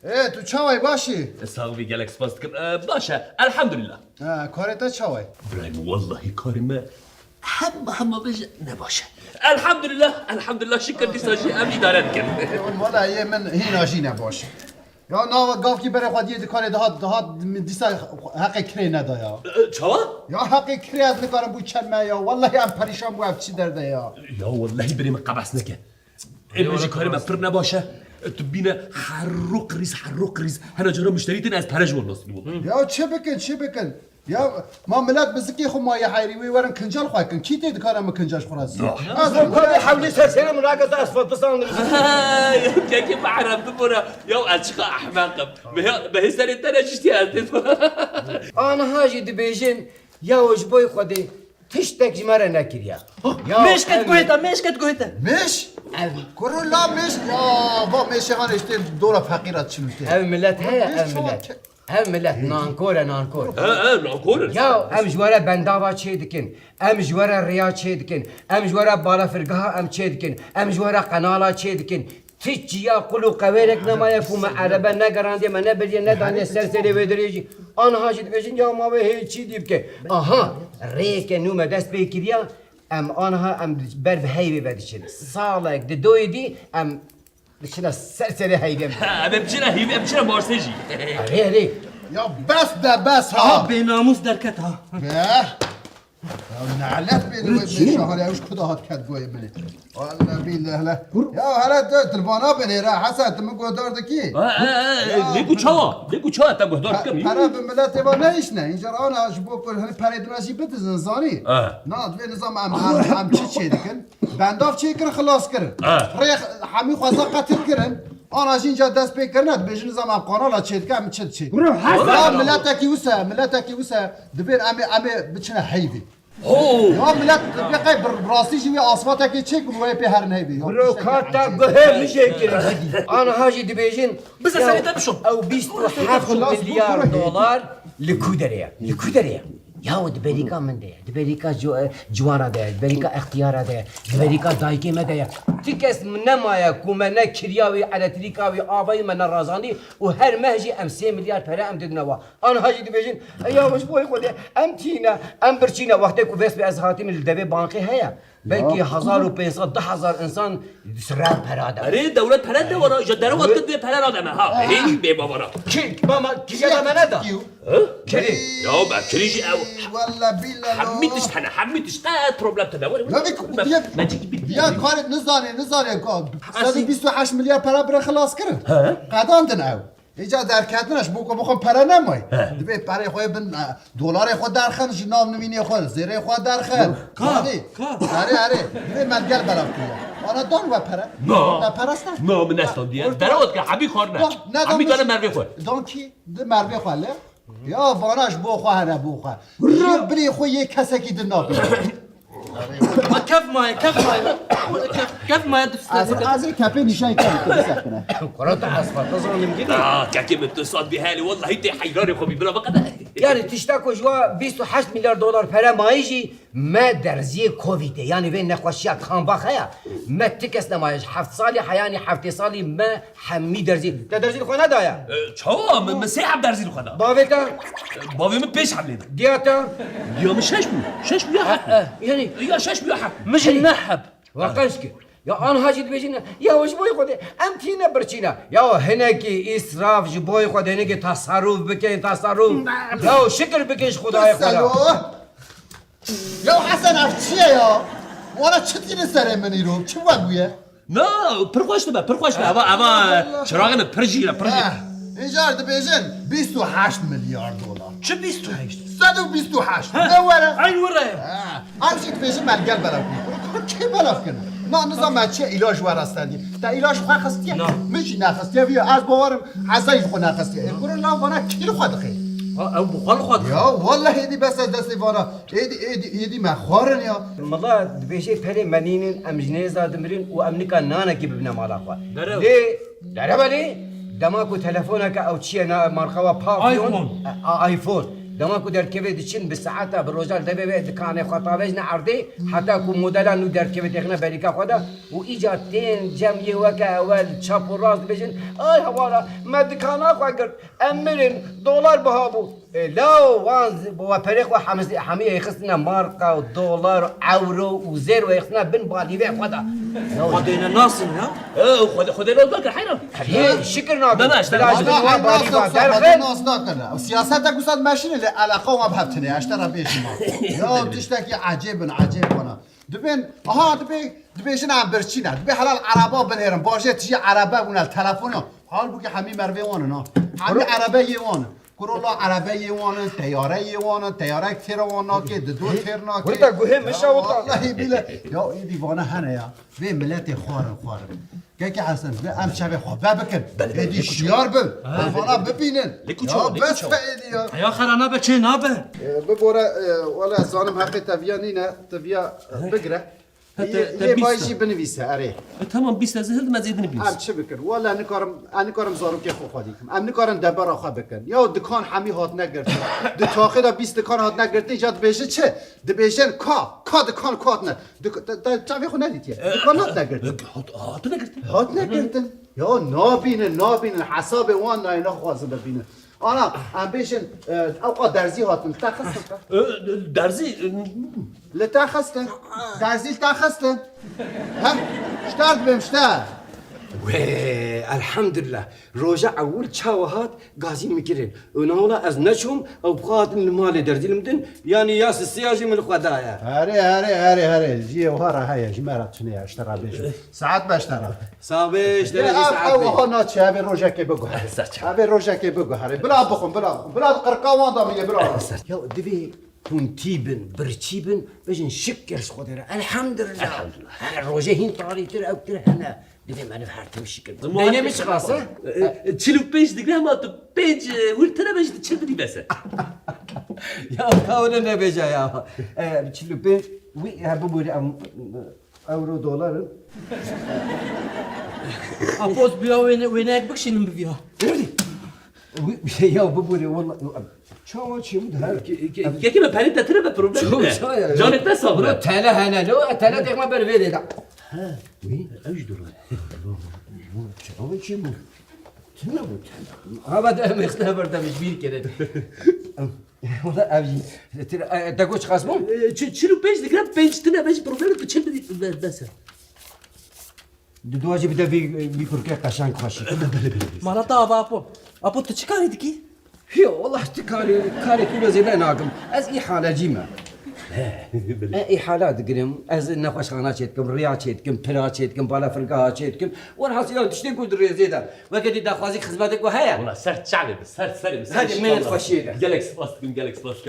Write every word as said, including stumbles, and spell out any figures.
Ê, tu çawa yî, baş î? Sax bî, gelek spas dikim. E, baş e, elhamdülillah. Ha, karê te çawa ye? Birayê min, wellahî karê me hema hema vê jî ne baş e. Elhamdülillah, elhamdülillah, şikir dîsa jî em îdare dikin. Wala yê min hîna jî ne baş e. Ya nava gavkî berê xwediyê dikarê dihat, dihat min dîsa heqê kirê neda ya. E, çawa? Ya heqê kirê ez nikarim bû çend me ya. Wellahî em perîşan bû ev çi derde ya. Ya wellahî birê min qebes neke. Ê, min jî karê me pir ne baş e. Tu bîne herro qirîz, herro qirîz. Hena cara muşterî têne ez pere ji wan nasînim wellahî. Ya çi bikin, çi bikin? Ya ma milet bi zikê xwe maye heyrî wê werin kincal xwe kin. Kî tê dikare min kinca ji xwe re zî? Ya. Ez Karê hewlê ser sêre min ragirta ez fetbisan. Ya kekê mehrem bibore. Ya ez çiqa ehmeq im. Me hê serê te ne jî tê ez tê. Aniha jî dibêjin, ya ji bo Xwedê tiştek ji me re nekiriye. Ya mêşket ev guhê te, mêşket guhê te. Mêş? Ev. Kuro la mêş. Ya va mêşê han işte dora feqîra çi wî tê. Ev milet heye, ev milet. Ev milet nankor e, nankor. He, he, nankor e. Ya em ji we re bendava çê dikin. Em ji we re rêya çê dikin. Em ji we re balafirgeha em çê dikin. Em ji we re qenala çê dikin. Ti çiya qul û qewêrek nemaye ku me erebe negerandiye, me nebiriye, nedandiye ser serê wê dirêjî. Aniha jî dibêjin, ya ma wê hê çî dî bike. Aha, rêyeke nû me dest pê kiriya, em aniha em ber bi heyvê ve diçin. Salek di doyê dî em diçine ser serê heyvê me. Em ê biçine heyvê, em biçine Marsê jî. Erê, erê. Ya bes de bes ha. Aha, bênamûs derket ha. Beh. Ya nelet bê de wê şahar ya, ew ji ku de hat ket goyê min ê. Walla billah le. Ya hele tu, tu vana binêre Hesen, tu min guhdar dikî? E, e, e, lê ku çawa? Lê ku çawa te guhdar dikim? Pere bi miletê ve nehişne. Încar ana ji bo ku hani perê dina jî bidizin zanî. E. Na, divê nizam em, em, em çi çê dikin? Bendav çêkirin, xilas kirin. E. Rê hemî xweza qetil kirin. Ana jî înca dest pê kirine, dibêjin nizam em qanala çê dikin, em çi diçê. Bro, Hesen. Ya miletekî wisa, miletekî wisa, divê em ê, em ê biçine heyvê. Ho! Ya milet, bi qey bi rastî jî wê asfatekê çêkin, wê pê herin heyvê. Ya bro, tiştekî kar te ecêb. Guhê min jê kirin. Aniha jî dibêjin, bize serê te bişom. Ew bîst û heft milyar dolar li ku derê ye? Li ku derê ye? Ya di berîka min de ye, di berîka ci-, ciwana de ye, di berîka extiyara de ye, di berîka dayikê me de ye. Ti kes nemaye ku me ne kiriya wî, eletrîka wî, avayî me nerazandî û her meh jî em sê milyar pere em didine wa. Aniha jî dibêjin, e, ya ji bo Xwedê, em tî ne, em birçî ne. Wextê ku vêst bi ez hatîm li devê bankê heye. Belkî hezar û pênc sed, du hezar insan rev pera de. Erê, dewlet pere de wara, ji derewa tu dê pere rademe, ha. Hênî bê bavara. Ki, mama, kiriya da me neda. Hı? Kirî. Ya be, kirî jî ew. Walla billah. Hemî tişt hene, hemî tişt. Qet problem tune. Were, were. Ya bir, bir, ya, me çekip bir, ya karê nizane, nizane ka. Sed û bîst û heşt milyar pera bire xilas kirin. He? Qedandin ew. Îca derketin ji bo ku bixwe pere nemay. He. Divê perê xwe bin, e, dolarê xwe derxin, ji nav nivînê xwe, zêrê xwe derxin. Ka, ka. Erê, erê. Divê mergel belav kiriye. Ana dan we pere. Na. Te pere stan. Na, min nestandiye. Derewa dike, hebî xwarine. Hebî dane mervê xwe. Dan kî? Di mervê xwe li. Ya vana ji bo xwe hene bo xwe. Ji bilî xwe yê kesekî din nabî. Ma kef maye, kef maye. Kef, kef maye difste. Ez, ez ê kepê nîşan kem, tu bisekine. Kura tu esfa, tu zanim gidî. Ah, kekê min tu sat bî helê, wellahî tê heyranê xwe bî, bira baqede. Yani tişta ku ji wa bîst û heşt milyar dolar pere mayî jî me derziyê Covidê, yani vê nexweşiya kamba xeya, me ti kes nemaye ji heft salî heyanî heftê salî me hemî derzî. Te derzî li xwe nedaye? E, çawa? Min, min sê heb derzî li xwe da. Bavê te? E, bavê min pêş hemlê da. Diya te? Diya min şeş bû. Şeş bû ya heft bû. E, e, yani. Ya şeş bû ya heft bû. Min jî ne heb. Wa qenc kir. Ya anha jî dibêjin, ya ji bo Xwedê, em tîne birçîne. Ya hinekî îsraf ji bo Xwedê, hinekî tasarruf bikin, tasarruf. Ya şikir bikin ji Xwedayê xwe re. Selo. Ya Hesen, ev çi ye ya? Wala çi tîne serê min îro? Çi we bûye? Na, pir xweş dibe, pir xweş dibe. Eva, eva, çiraxê min pir jî ye, pir jî ye. Heh, încar dibêjin bîst û heşt milyar dolar. Çi bîst û heşt? Sed û bîst û heşt. Heh. Ne were? Eyn were. Ha, ew jî dibêjin me li gel belav kir. Kê belav kirin? Na, nizam me çi îlaç were stendî. Te îlaç xwe xistiye? Na. Min jî nexistiye, viya ez bawerim hezayî xwe nexistiye. Ê kuro, na vana kî li xwe dixê? Ha, ew bi xwe li xwe dixê. Ya, wallahî êdî bes ez destê vana. Êdî, êdî, êdî me xwarin ya. Mala dibêjê perê me nînin, em ji nêza dimirin û em nika nanekî bibine mala xwe. Derew. Lê, derew e lê, dema ku telefoneke ew çi ye, na marka wa Pavyon, iPhone. E, a, iPhone. Dema ku derdikeve diçin bi saeta, bi roja li devê wê dikanê xwe tavêjine erdê, heta ku modela nû derdikeve têxine berîka xwe de û îca tên cem yê weke ewel çap û rast dibêjin, "Ay hewara, me dikana xwe girt, em mirin, dolar biha bû." E, law, wan zi-, bi we perê xwe hemiz-, hemî êxistine marka û dolar û ewro û zêr û êxistine bin balîvê xwe de. Xwedê ne nasin ya? E, Xwedê, Xwedê ne nakin, heyran. Hê, şikir nakin. Na, na, işte, Bila ji bin wan balîva derxin. Nas nakin. Ew siyaseta ku sed meşîne lê eleqa wan bi hev tine ya, işte re bêjim ha. Ya, tiştekî ecêb in, ecêb wana. Dibên, aha, dibê, dibêjin em birçî ne. Dibê helal ereba binêrin. Bajê tijî erebe bûne li telefona. Halbûkî hemî mervê wan in ha. Hemî erebe yê wan in. Kuro la erebe yê wan in, teyare yê wan in, teyarek têra wan nake, dido têr nake. Wurda guhê min şa wurda. Wallahî bile. Ya êdî vana hene ya. Vê miletê xwarin xwarin. Keke Hesen, vê em çavê xwe be bikin. Belê, belê, Êdî lê kuço. Şiyar bin. Ha. Em vana bibînin. Lê kuço, Ya lê bes kuço. Be êdî ya. Ya xera nabe çê nabe. E, bibore, e, wala zanim heqê teviya nîne, teviya, e, bigire. He, te, Yê, te yê bîst bay e. Jî binivîse, erê. E, tamam, bîst ez hildim, ez êdî nivîsim. Em çi bikin? Wele nikarim, em nikarim zarokê xwe xwedî kim. Em nikarin debera xwe bikin. Ya dikan hemî hatine girtin. Di taxê de bîst dikan hatine girtin, ja dibêjin çi? Dibêjin ka, ka dikan ku hatine. Dik-, te, te çavê xwe nedîtiye. E, Dikan hatine girtin. e, hat-, hatine girtin. Hatine girtin. Ya nabînin, nabînin. Hesabê wan nayê, naxwazin bibînin. Ana, em bêjin, e, ewqa derzî hatin, te xistin. E, derzî, e, Li te xistin. Derzî li te xistin. He? Ji te dibêm ji te. Wê, elhamdulillah. Roja ewil çawa hat, gazîn min kirin. Û na wila ez neçûm, ew bi xwe hatin li malê derzî li min din, yanî ya sisiya jî min li xwe daye. Herê, herê, herê, herê. Jiyê wiha re heye, ji me re tune ye, ji te re bêjim. Saet be ji te re. Saet be ji te re, Ev, saet ev be. Wiha naçe, ev ê rojekê biguhere. Saçma. Ev ê rojekê biguhere. Bila bixwin, bila bixwin. Bila qirqa wan da bîne, bila. Saçma. Ya divê Hûn tî bin, birçî bin, bijin şikir ji Xwedê re. Elhamdulillah. Elhamdulillah. Her rojê hîn tarîtir, ewtir hene. Divê meriv her tim şikir. Ziman Beynê min çiqas e? E, e, çil û pênc digre, hema tu pênc, e, wir tine be jî tu çil bidî bes e. Ya, ka wele nebêje ya. E, çil û pênc, wî, he, bibûrî em, Euro, dolar in. Apos biya wêne-, wêneyek bikişînin bi viya. Wî, ya bibûrê, wela, çawa çêbû her. Ke-, ke-, kekî me perê te tire be problem Çawa, ne? Çawa ya? Canê te sabir e. Tele hene, lo, tele dêxme ber vê dê da. He. Wî? Ew jî dolar. Çawa çêbû? Tune bû, tune. Hava de em êxtine ber de bijbîr kirin. Wala ev jî, e, te got çiqas bû? E, çi-, çil û pênc digirin, pênc tune be jî problem, tu çil bidî, be-, bes e. Di dua jî bide vî, vî kurkê qeşeng xweşik. E, belê, belê, belê. Mala te ava apo. Apo, tu çi karî dikî? Yo, wala tu karê, karê tu zêde nakim. Ez îhalecî me. He, belê. E, îhala digirim, ez nexweşxana çêdikim, riya çêdikim, pira çêdikim, balafirgeha çêdikim. Werhasîla tiştên ku di rêzê de. Weke dî daxwazî xizmetê ku heye. Wala ser çavê bi, ser serê bi, ser Hadi, şikal mênet be. Xweşiyê de. Gelek spas dikim, gelek spas dikim.